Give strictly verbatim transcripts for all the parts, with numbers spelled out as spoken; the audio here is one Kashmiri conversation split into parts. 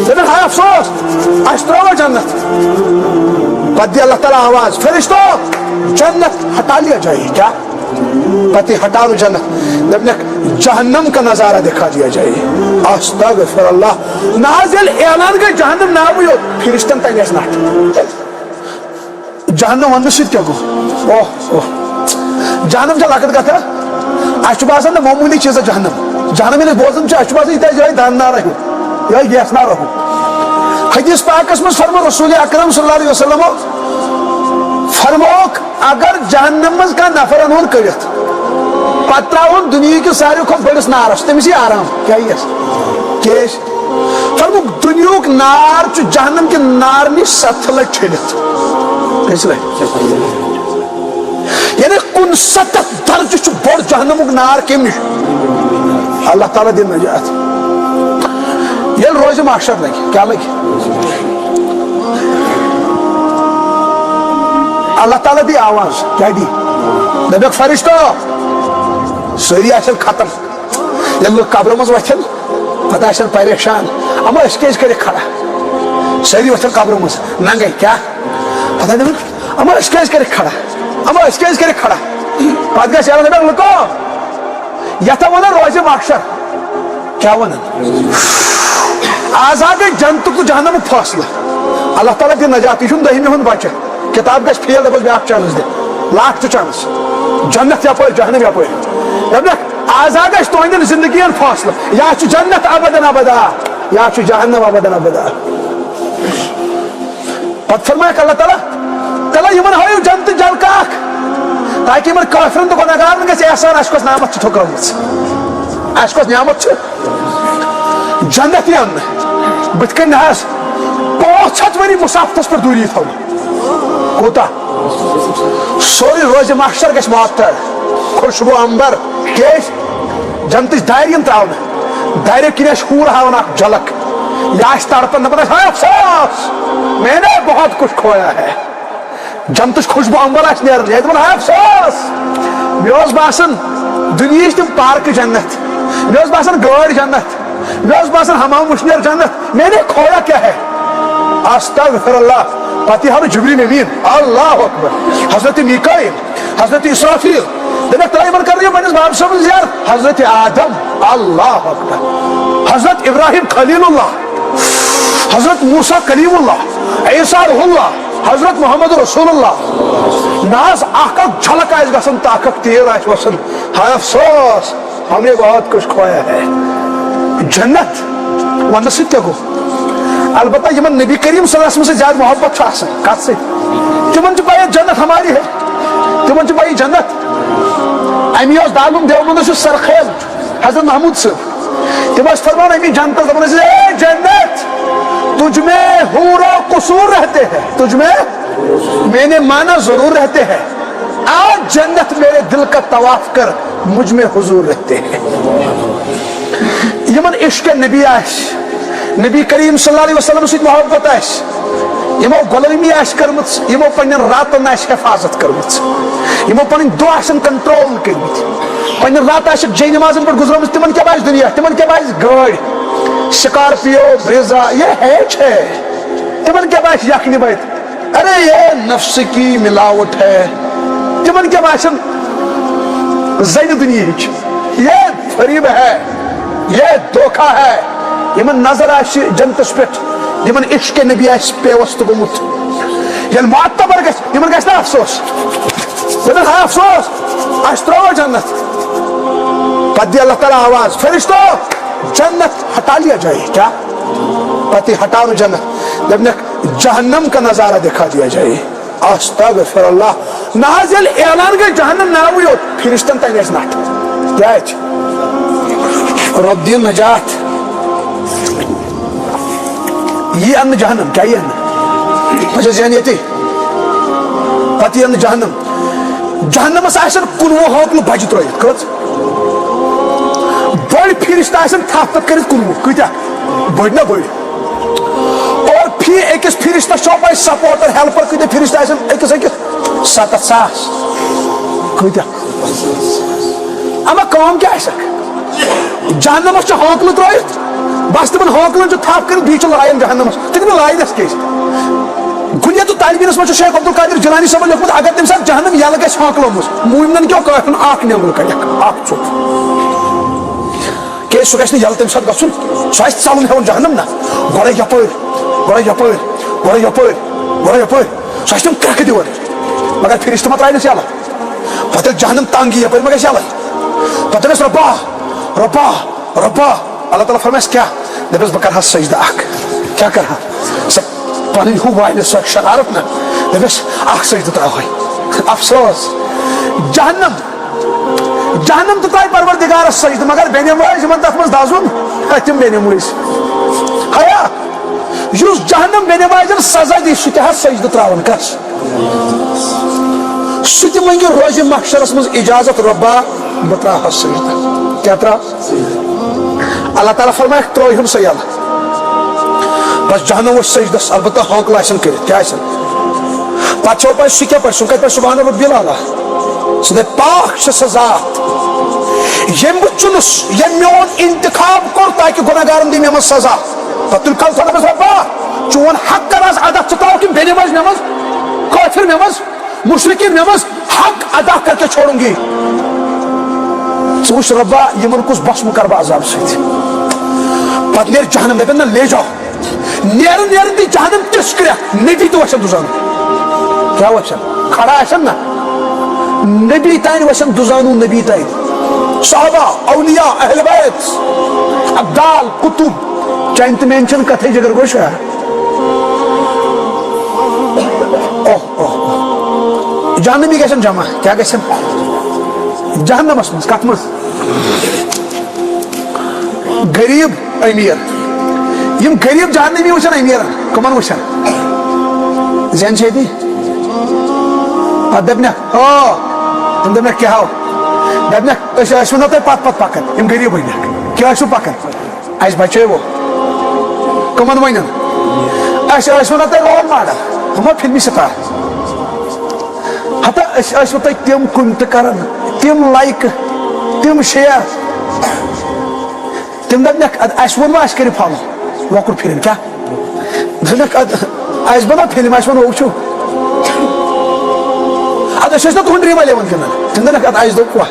دپن، ہاے افسوس، اسہِ ترٲو جنت۔ پتہٕ دی اللہ تعالیٰ آواز، فرشتو، جنت ہٹا لیا جائے۔ کیا؟ پتہٕ ہٹاو جنت۔ دپنکھ، جہنم کا نظارہ دکھا دیا جائے۔ استغفر اللہ۔ نہ حظ، ییٚلہِ اعلان گٔے جہنم ناوٕے یوت، فرشتن تانۍ آسہِ نٹھ۔ جہنم وننہٕ سۭتۍ کیٛاہ گوٚو؟ اوہ، اوہ۔ جہنم چھےٚ لۄکٕٹ کتھا؟ اسہِ چھُ باسان نہ معموٗلی چیٖزا جہنم۔ جہنم ییٚلہِ أسۍ بوزان چھِ، اسہِ چھُ باسان یہِ تہِ آسہِ یِہوٚے دان نارا ہیوٗ، یِہوٚے گیس نارا ہیوٗ۔ حدیث پاکس منٛز فرموو رسول اکرم صلی اللہ علیہ وسلمو، فرمووُکھ، اگر جہنم منٛز کانٛہہ نفر انہون کٔڑِتھ، پتہٕ ترٛاوہون دُنیہٕکِس ساروی کھۄتہٕ بٔڑِس نارس، تٔمِس یی آرام۔ کیٛاہ یِیَس؟ کیٛازِ؟ فرمووُکھ، دُنیہُک نار چھُ جہنم کہِ نارٕ نِش ستھ لٹہِ ٹھٔلِتھ۔ کٔژِ لٹہِ؟ یعنی کُنسَتتھ درجہٕ چھُ بوٚڑ جہنمُک نار کَمہِ نِش؟ اللہ تعالیٰ دِنۍ نجات۔ ییٚلہِ روزِ محشر لگہِ، کیٛاہ لگہِ؟ اللہ تعالیٰ دی آواز، کیٛاہ دی؟ دَپٮ۪کھ، فرشتو، سٲری آسن ختم۔ ییٚلہِ لُکھ قبرٕ منٛز وۄتھن، پتہٕ آسن پریشان، اما أسۍ کیٛازِ کٔرِکھ کھڑا؟ سٲری وۄتھن قبرٕ منٛز ننگے، کیٛاہ؟ پتہٕ دپن، اما أسۍ کیٛازِ کٔرِکھ کھڑا؟ اما أسۍ کیٛازِ کٔرِکھ کھڑا؟ پتہٕ گژھِ یارن دپن، لُکو، یتھ ہا ونان روزِ محشر۔ کیٛاہ ونان؟ آز ہا گٔے جنتُک تہٕ جہنمُک فٲصلہٕ۔ اللہ تعالیٰ دِ نجات، یہِ چھُنہٕ دٔہمہِ ہُنٛد بچہٕ۔ کتاب گژھِ فیل، دپس بیٛاکھ چانس دِ، لاسٹ چانس۔ جنت یپٲرۍ، جہنم یپٲرۍ۔ دپکھ، آز ہا گژھِ تُہنٛدٮ۪ن زندگین فٲصلہٕ، یا چھُ جنت ابدن ابدا، یا چھُ جہنم ابدن ابدا۔ پتہٕ فرمایکھ اللہ تعالیٰ، تیٚلہِ یِمن ہٲیِو جنتٕچ جلکہٕ اکھ، تاکہِ یِمن کٲفرن تہٕ گۄناہگارن گژھِ احسان، اسہِ کۄس نعمت چھِ ٹھُکرٲومٕژ، اسہِ کۄس نعمت چھِ۔ جنت یِن بٕتھِ کنہِ نہ حظ، پانٛژھ ہتھ ؤری مسافتس پٮ۪ٹھ دوٗری تھاوُن۔ کوٗتاہ؟ سورُے روزِ محشر گژھِ معطر، خوشبو عنبر۔ کیٛازِ؟ جنتٕچ دارِ یِن ترٛاونہٕ، داریو کِنۍ آسہِ حوٗر ہاوان اکھ جھلک، یہِ آسہِ تڑپان، دپان آسہِ، ہاے افسوس، میں نے بہت کچھ کھویا ہے۔ جنتٕچ خوشبو عنبر آسہِ نیران، یہِ آسہِ دپان، ہاے افسوس، مےٚ اوس باسان دُنیہٕچ تِم پارکہٕ جنت، مےٚ اوس باسان گٲڑۍ جنت، مےٚ اوس باسان حمام وٕشنیر جنت، میں نے کھویا کیا ہے؟ استغفر اللہ۔ پتہٕ یی ہاونہٕ جبریل امین، اللہ اکبر، حضرت میکائیل، حضرت اسرافیل۔ دپکھ، ترٛاو یِمن کرنہٕ یِم پننِس باب صٲبن زیارت۔ حضرت آدم، اللہ اکبر، حضرت ابراہیم خلیل اللہ، حضرت موسیٰ کلیم اللہ، عیسیٰ روح اللہ، حضرت محمد رسول اللہ۔ نہ حظ، اکھ اکھ جھلک آسہِ گژھان، تہٕ اکھ اکھ تیر آسہِ وسان۔ ہاے افسوس، ہم نے بہت کچھ کھویا ہے۔ جنت وننہٕ سۭتۍ کیٛاہ گوٚو؟ البتہ یِمن نبی کریم صلی اللہ علیہ وسلم سۭتۍ زیادٕ محبت چھُ آسان، کتھ سۭتۍ؟ تِمن چھُ پَے جنت ہماری ہے، تِمن چھُ پَے جنت۔ امی اوس دارالعلوم دیوبندس یُس سرخیز حضرت محمود صٲب، تِم ٲسۍ فرمان امی جنتس، دپان ٲسۍ، اے جنت، تجھ میں حور و قصور رہتے ہیں، تجھ میں، میں نے مانا ضرور رہتے ہیں۔ آج جنت میرے دل کا طواف کر، مجھ میں حضور رہتے ہیں۔ یمن عشق نبی آسہِ، نبی کریم صلی اللہ علیہ وسلم سۭتۍ محبت آسہِ، یمو غلٲمی آسہِ کٔرمٕژ، یمو پننٮ۪ن راتن آسہِ حفاظت کٔرمٕژ، یمو پنٕنۍ دۄہ آسن کنٹرول کٔرمٕتۍ، پننٮ۪ن رات آسہِ جے نمازن پٮ۪ٹھ گُزرٲمٕژ، تِمن کیٛاہ باسہِ دُنیا؟ تِمن کیٛاہ باسہِ گٲڑۍ، سکارپیو، بریزا، یہ ہے چھے؟ تِمن کیٛاہ باسہِ یکھنہِ بتہِ؟ ارے، یہ نفس کی ملاوٹ ہے۔ تِمن کیٛاہ باسن زنہِ دُنیہٕچ؟ یہ فریب ہے، یہ دھوکہ ہے۔ یمن نظر آسہِ جنتس پٮ۪ٹھ، یمن عشق نبی آسہِ پیوست گوٚمُت، ییٚلہِ معتبر گژھِ، یمن گژھِ نہ افسوس؟ دپن، ہاے افسوس، اسہِ ترٲو جنت۔ پتہٕ دی اللہ تعالیٰ آواز، فرشتو، جنت ہٹا لیا جائے۔ کیا؟ پتہٕ ہٹاو جنت۔ دپنکھ، جہنم کا نظارہ دکھا دیا جائے۔ استغفر اللہ۔ نہ حظ، ییٚلہِ اعلان گٔے جہنم ناوٕے یوت، فرشتن تانۍ آسہِ نٹھ۔ کیٛازِ؟ رۄب دِیِن نجات۔ یی انہٕ جہنم، کیٛاہ یی انہٕ؟ بہٕ چھُس یعنی ییٚتی۔ پتہٕ یی انہٕ جہنم۔ جہنمس آسن کُنوُہ ہٲکلہٕ بجہِ ترٲوِتھ۔ کٔژ؟ بٔڑۍ فرشتہٕ آسن تھپھ تھپھ کٔرِتھ کُنوُہ۔ کۭتیاہ؟ بٔڑۍ نا بٔڑۍ۔ اور فی أکِس فرشتس چھو پاے سپورٹر، ہیلپر کۭتیاہ فرشتہٕ آسن أکِس أکِس؟ ستتھ ساس۔ کۭتیاہ؟ اما کٲم کیٛاہ آسٮ۪کھ؟ جہنمس چھِ ہٲکلہٕ ترٲوِتھ، بس تِمن ہٲنکلن چھُ تھپھ کٔرِتھ، بیٚیہِ چھُ لایان جہنمس۔ تِم نہٕ لایہِ دس کیازِ؟ کُنیت الطالبینس منٛز چھُ شیخ عبدالقادر جیلانی صٲبن لیوٗکھمُت، اگر تمہِ ساتہٕ جہنم یلہٕ گژھِ ہٲنکلو منٛز، مومنن کیٛاہ کٲفرن اکھ نیمبر کڑٮ۪کھ، اکھ ژوٚپ۔ کیازِ سُہ گژھِ نہٕ یلہٕ تمہِ ساتہٕ گژھُن، سُہ آسہِ ژلُن ہیوان جہنم نا، گۄڈے یپٲرۍ، گۄڈے یپٲرۍ، گۄڈے یپٲرۍ، گۄڈے یپٲرۍ، سُہ آسہِ تِم کرٛٮ۪کھ دِوان۔ مگر فرشتہٕ ما ترٛاونس یلہٕ؟ پتہٕ ییٚلہِ جہنم تنگ یی یپٲرۍ ما گژھِ یلہٕ؟ پتہٕ دپٮ۪س، رۄبا، رۄبا، رۄبا، اللہ تعالیٰ فرمایس کیٛاہ؟ دپٮ۪س، بہٕ کرٕ ہا سجدٕ اکھ۔ کیٛاہ کرٕ ہا؟ سۄ پنٕنۍ ہُہ والہِ سۄ شرارت نہ، دپٮ۪س، اکھ سجدٕ ترٛاوہے۔ افسوس، جہنم، جہنم تہِ ترٛایہِ پروردگارس سجدٕ، مگر بے نمٲز یِمن تتھ منٛز دزُن، تِم بے نمٲز۔ ہیا، یُس جہنم بے نمازن سزا دی، سُہ تہِ ہا سجدٕ ترٛاوان کس؟ سُہ تہِ منگہِ روزِ محشرس منٛز اجازت، رۄبا، بہٕ ترٛاوہا سجدٕ۔ کیٛاہ ترٛاو؟ اللہ تعالیٰ فرمایکھ، ترٛٲوہُن سا یلہٕ۔ بس جہنم وٕچھ سجدس، البتہ ہٲنکلہٕ آسن کٔرِتھ، کیٛاہ آسن؟ پتہٕ چھو پاے سُہ کیٛاہ پرِ؟ سُہ کتہِ پرِ سبحان ربی الاعلیٰ؟ سُہ دپہِ، پاک چھِ سۄ ذات، ییٚمۍ بہٕ چُنُس، ییٚمۍ میون انتخاب کوٚر تاکہِ گۄنہگارن دی مےٚ منٛز سزا۔ پتہٕ تُلہِ کلہٕ تھوٚد، دپٮ۪س، رۄبا، چون حق کر از ادا، ژٕ ترٛاوکھ یِم بے نماز مےٚ منٛز، کٲفر مےٚ منٛز، مشرکین مےٚ منٛز، حق ادا کر کے چھوڑوں گی۔ ژٕ وٕچھ رۄبا، یِمن کُس بس مُقربہ عذاب سۭتۍ۔ پتہٕ نیرِ جہنم، دپن نہ لے جاؤ۔ نیرن نیرن تہِ جہنم تِژھ کرٛٮ۪کھ، نبی تہِ وسن دُزانُن۔ کیٛاہ وسن؟ کھڑا آسن نہ۔ نبی تانۍ وسن دُزانُن، نبی تانۍ۔ صحابہ، اولیاء، اہل بیت، ابدال، قطب، چانہِ تہٕ میانہِ چھنہٕ کتھے جگر گوشہ۔ اوہ، اوہ، اوہ۔ جہنمی گژھن جمع، کیٛاہ گژھن؟ جہنمس منٛز، کتھ منٛز؟ غریب، امیر۔ یِم غریب جہنمی وٕچھن امیرن، کٕمن وٕچھن؟ زین چھے دی؟ پتہٕ دپنکھ، آ۔ تِم دپنکھ، کیٛاہ ہو؟ دپنکھ، أسۍ ٲسۍ وَنان تۄہہِ پتہٕ پتہٕ پکان، یِم غریب ؤنکھ، کیٛاہ ٲسِو پکان؟ اَسہِ بچٲوو۔ کٕمن ؤنِن؟ اَسہِ ٲسۍ وَنان تۄہہِ رول ماڈل، ہُم ہا فلمی سٹار۔ ہتا أسۍ ٲسۍ وۄنۍ تۄہہِ تِم کُنہِ تہِ کران، تِم لایکہٕ، تِم شیئر۔ تِم دَپنَکھ، اَدٕ اَسہِ ووٚن وۄنۍ اَسہِ کٔرِو فالو، لۄکُٹ پھِرِن کیٛاہ؟ دوٚپنَکھ، اَدٕ اَسہِ بَنٲو فِلم، اَسہِ وَنو وٕچھِو۔ اَدٕ أسۍ ٲسۍ نہ تُہُنٛد ڈرٛیٖم اَلیوَن گِنٛدان۔ تِم دوٚپنَکھ، اَدٕ اَسہِ دوٚپ وَ۔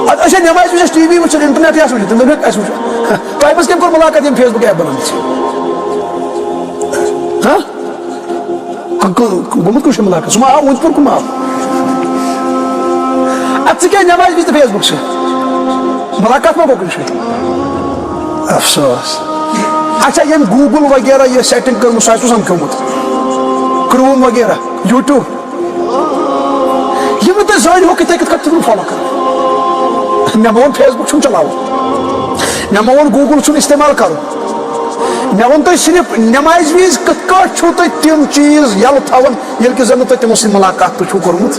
اَدٕ أسۍ ہے نٮ۪مازِ وِزِ ٲسۍ ٹی وی وٕچھان، اِنٹرنیٹ یَس وٕچھان۔ تِم دوٚپنَکھ، اَسہِ وٕچھو۔ تۄہہِ منٛز کٔمۍ کوٚر مُلاقات ییٚمۍ فیس بُک ایپ بَنٲومٕژ؟ ہاں؟ ک-، ک-، گوٚمُت کُس چھُ مُلاقات؟ سُہ ما آو أنٛدۍ پوٚر کُن ما آو؟ اَدٕ ژٕ کیٛازِ نٮ۪مازِ وِزِ تہٕ فیس بُک چھِ؟ مُلاقات ما گوٚو کُنہِ جایہِ؟ افسوس۔ اچھا، ییٚمۍ گوٗگل وغیرہ یہِ سیٹنگ کٔرمٕژ، سُہ آسہِ سمکھیومُت۔ کروم وغیرہ، یوٗٹیوب۔ یِم نہٕ تُہۍ زٲنۍ ہو، کِتھَے کِتھ کٔنۍ چھُس بہٕ فالو کران؟ مےٚ ما ووٚن فیس بُک چھُم چلاوُن، مےٚ ما ووٚن گوٗگل چھُم استعمال کرُن۔ مےٚ ووٚن تۄہہِ صرف نٮ۪مازِ وِزِ کِتھ کٲٹھۍ چھُو تُہۍ تِم چیٖز یَلہٕ تھاوان، ییٚلہِ کہِ زَن نہٕ تۄہہِ تِمو سۭتۍ مُلاقات تہِ چھُو کوٚرمُت۔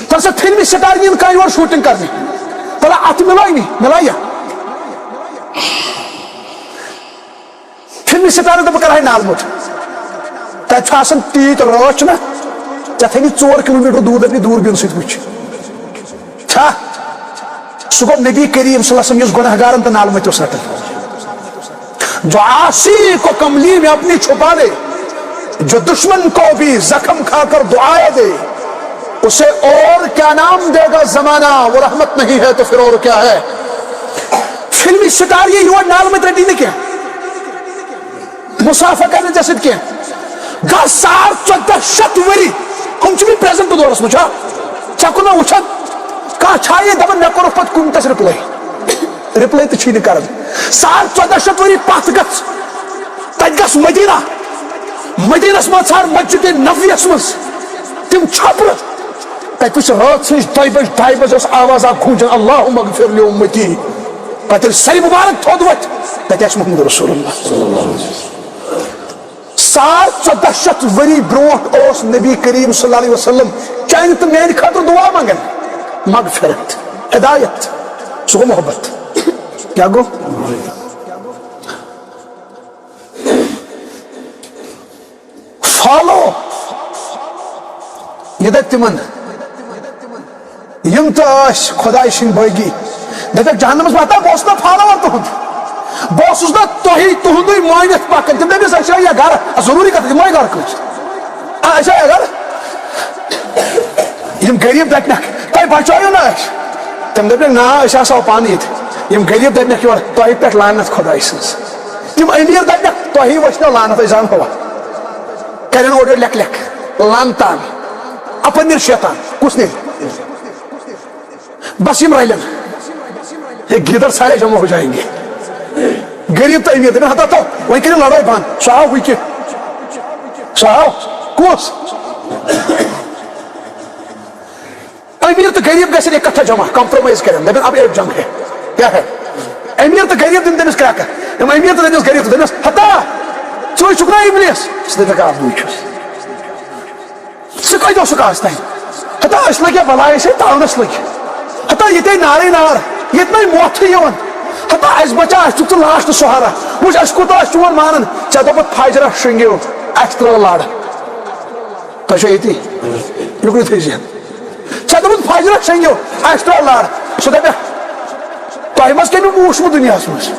تَلہٕ سا فِلمہِ سِٹار یِن کانٛہہ یور شوٗٹِنٛگ کرنہِ، تَلہٕ اَتھٕ مِلٲے نہٕ، مِلایہ؟ فِلمہِ سِٹارَن دوٚپ، بہٕ کَرٕ ہا نالہٕ موٚٹ۔ تَتہِ چھُ آسان تیٖتۍ رٲچھ نہ، ژےٚ تھٲینی ژور کِلوٗ میٖٹر دوٗر، دَپنی دوٗر بیٖن سۭتۍ وٕچھ۔ چھا؟ سُہ گوٚو نبی کریم صلی اللہ علیہ وسلم، یُس گۄناہ گارن تہٕ نالہٕ مٔتۍ اوس رٹان۔ جو عاصی کو کملی میں اپنی چھپا دے، جو دشمن کو بھی زخم کھا کر دعائیں دے، اسے اور کیا نام دے گا زمانہ، وہ رحمت نہیں ہے تو پھر اور کیا ہے؟ فلمی سٹار یہِ یور نالہٕ مٔتۍ رٹی نہٕ کینٛہہ۔ مُسافہٕ کرنہٕ ژےٚ سۭتۍ کینٛہہ۔ گژھ ساڑ ژۄدہ شیٚتھ ؤری، ہُم چھِ وٕنہِ پریزنٹ دورس منٛز، چھا؟ ژےٚ کُن وٕچھان کانٛہہ چھا یہِ دپان، مےٚ کوٚرُکھ پتہٕ کُنتس رِپلاے؟ رِپلاے تہِ چھی نہٕ کران۔ ساڑ ژۄدہ شیٚتھ ؤری پتھ گژھ، تتہِ گژھ مدینہ، مدینس منٛز ژھانڈ مسجد نبویس منٛز تِم چھپرٕ۔ تتہِ وٕچھ رٲژ سٕنٛز دۄیہِ بجہِ، ڈاے بجہِ ٲس آواز اکھ گوٗنجان، اللہم اغفر لامتی۔ پتہٕ ییٚلہِ سرِ مُبارک تھوٚد وۄتھِ، تتہِ آسہِ محمد رسول اللہ۔ ساڑ ژۄدہ شیٚتھ ؤری برونٛٹھ اوس نبی کریم صلی اللہ علیہ وسلم چانہِ تہٕ میانہِ خٲطرٕ دُعا منٛگان، مغفرت، ہدایت، سُہ گوٚو محبت۔ کیٛاہ گوٚو؟ فالو۔ یہِ دَپہِ تِمن، یِم تہِ ٲسۍ خۄداے سٕنٛدۍ بٲغی، دپکھ جہنمس منٛز، ہتا بہٕ اوسُس نا فالوور تُہُنٛد، بہٕ اوسُس نا تۄہہِ، تُہُنٛدُے مٲنِتھ پکان۔ تِم دٔپِس أسۍ آیہِ گرٕ، ضروٗری کتھ، تِم آیہِ گرٕ کٲنٛسہِ۔ آ، أسۍ آیہِ گرٕ۔ یِم غریٖب دپنکھ تۄہہِ بچٲیِو نا أسۍ، تِم دپنکھ نا، أسۍ آسو پانہٕ ییٚتہِ۔ یِم غریٖب دپنکھ یورٕ تۄہہِ پٮ۪ٹھ لعنت خۄداے سٕنٛز۔ تِم أمیٖر دپنکھ تۄہہِ وٕچھنو لعنت، أسۍ زانہو۔ کرن اورٕ یورٕ لیکھ لیکھ، لعنتان، اپنیر شیطان، کُس نے؟ بس یِم رلن۔ یہ گیدڑ سارے جمع ہو جائیں گے۔ غریب تو امیر، دپن ہتا تو وۄنۍ کٔرِو لڑٲے بنٛد۔ سُہ آو ہُہ کہِ، سُہ آو کُس؟ امیر تو غریب گژھن اکٹھا جمع، کمپرومائز کرن، دپن اب ایک جنگ ہے۔ کیا ہے؟ امیر تو غریب دِن تٔمِس کرٛٮ۪کہٕ۔ یِم امیر تو دٔپِس غریب تو دٔپِس ہتا، ژٕ چھُکھ نا ابلیس؟ ژٕ دپکھ آ بٕے چھُس۔ ژٕ کتہِ اوسُکھ آز تام؟ ہتا أسۍ لٔگۍ بلاے، أسۍ ہے تاونس لٔگۍ۔ ہتا ییٚتے نارے نار، ییٚتہِ نَے موتھٕے یِوان۔ ہتا اَسہِ بچا، اَسہِ دیُت ژٕ لاسٹ سہارا۔ وٕچھ اَسہِ کوٗتاہ آسہِ چون مانان۔ ژےٚ دوٚپُتھ فجرہ شۄنٛگِو، اَسہِ ترٲو لڑ۔ تۄہہِ چھو ییٚتی؟ یُکنُے تھٲیزِ۔ ژےٚ دوٚپُتھ فجرہ شۄنٛگِو، اَسہِ ترٲو لڑ۔ سُہ دپیٛاہ، تۄہہِ ما چھُ تٔمۍ وٕچھمُت دُنیاہس منٛز؟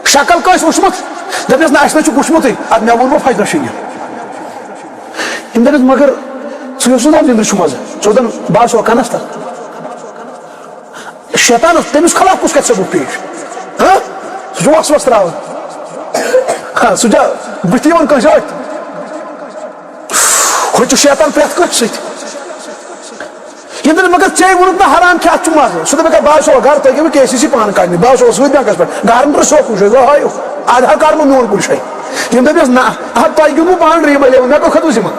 شکل کٲنٛسہِ وٕچھمُت؟ دپیٛاس، نہ، اَسہِ نہ چھُکھ وٕچھمُتٕے۔ اَدٕ مےٚ ووٚنمو فجرہ شۄنٛگِو۔ یِم دَپٮ۪س، مگر ژٕ یُس نہٕ زِندٕ چھُکھ منٛزٕ، ژٕ وَن بہٕ آسو کَنَس تَل۔ شیطانَس، تٔمِس خلاف کُس کَرِ ثبوٗت پیش؟ ہاں؟ سُہ چھُ وَس وَس ترٛاوان۔ ہاں، سُہ چھا بٕتھِ یِوان کٲنٛسہِ أتھۍ؟ ہُہ تہِ چھُ شیطان پرٛٮ۪تھ کٲنٛسہِ سۭتۍ۔ یِم دَپن، مگر ژےٚ ووٚنُتھ نہ حرام کھٮ۪تھ چھُ مَزٕ۔ سُہ دوٚپ، مےٚ کیٛاہ، بہٕ آسو گرٕ، تُہۍ گٔیوٕ کے سی سی پانہٕ کَڑنہِ، بہٕ آسو سۭتۍ بینکَس پٮ۪ٹھ، گارنٹر شوقٕے چھُ، گوٚو ہٲیِو، اَدٕ ہا کَرٕ نہٕ میون کُنہِ جایہِ۔ یِم دَپٮ۪س، نہ، اَہَن تۄہہِ گیُنٛدوٕ پانہٕ ڈرٛیٖم الیون، مےٚ کوٚر خٲطرٕ ذِمہٕ۔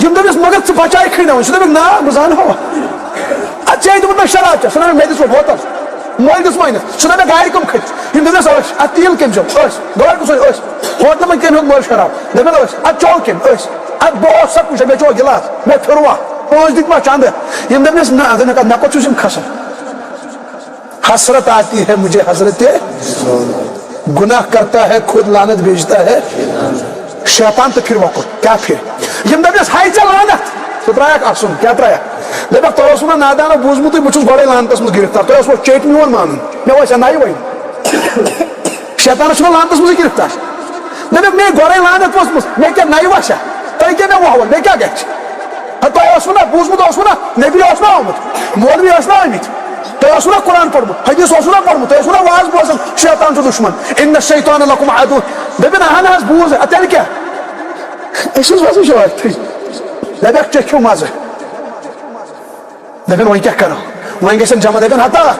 یِم دَپٮ۪س، مگر ژٕ بَچایَکھ نہٕ وۄنۍ۔ سُہ دوٚپُکھ، نہ، بہٕ زانہٕ ہا۔ اَدٕ ژےٚ دوٚپُتھ نہ شراب چےٚ، سُہ نہ مےٚ دِژ ہوٹل، مٔلۍ دِژ مٲنِتھ، سُہ نہ مےٚ گاڑِ کَم کھٔتۍ۔ یِم دَپٮ۪س، أسۍ، اَتھ تیٖل کٔمۍ چیوٚو؟ أسۍ، گۄڈٕ کُس أسۍ، أسۍ، ہوٹلہٕ منٛز کٔمۍ ہیوٚت مٔلۍ شراب؟ دَپٮ۪ن، أسۍ، اَدٕ چیوٚو کٔمۍ؟ أسۍ۔ اَتھ بہٕ اوس سا کُنہِ جایہِ، مےٚ چیوٚو گِلاس، مےٚ پھِروَ، پٲنٛسہٕ دِتۍ ما چَندٕ؟ یِم دَپنَس، نہ، اَدٕ مےٚ کَتھ، مےٚ کوٚت چھُ یِم کھسان؟ حسرت آتی ہے مجھے حضرت، گناہ کرتا ہے خود لعنت بھیجتا ہے شیطان۔ تہٕ پھِروَ کوٚت؟ کیٛاہ پھِرِ؟ یِم دَپنَس، ہاے ژےٚ لعنت، ژٕ ترٛایَکھ اَسُن، کیٛاہ ترٛایَکھ؟ دَپٮ۪کھ، تۄہہِ اوسوُ نہ نادانو بوٗزمُتُے، بہٕ چھُس گۄڈَے لعنتَس منٛز گِرفتار، تۄہہِ اوسوُ چیٚٹۍ میون مانُن، مےٚ وَسہِ ہا نَیہِ وَنہِ۔ شیطانس چھُ لعنتس منٛز گرفتار۔ مےٚ دوٚپ، مے گۄڈے لعنت ؤژھمٕژ، مےٚ کیٛاہ نَیہِ وَسہِ ہا؟ تۄہہِ کیٛاہ مےٚ وۄہوٕ؟ مےٚ کیٛاہ گژھِ؟ ہا، تۄہہِ اوسوُ نا بوٗزمُت، اوسوُ نا؟ نبی اوس نا آمُت؟ مولوی ٲسۍ نا آمٕتۍ؟ تۄہہِ اوسوُ نا قرآن پوٚرمُت؟ حدیث اوسوُ نا پوٚرمُت؟ تۄہہِ اوسوُ نا واز بوزان؟ شیطان چھُ دُشمن۔ ان الشیطان لکم عدو۔ دٔپِن، اہن حظ، بوٗز۔ اَدٕ تیٚلہِ کیٛاہ؟ أسۍ حظ وَسو شٲٹھٕے۔ دَپٮ۪کھ، چٔکھِو مَزٕ۔ دَپٮ۪ن، وۄنۍ کیٛاہ کَرو؟ وۄنۍ گژھن جمع، دَپٮ۪ن، ہتا،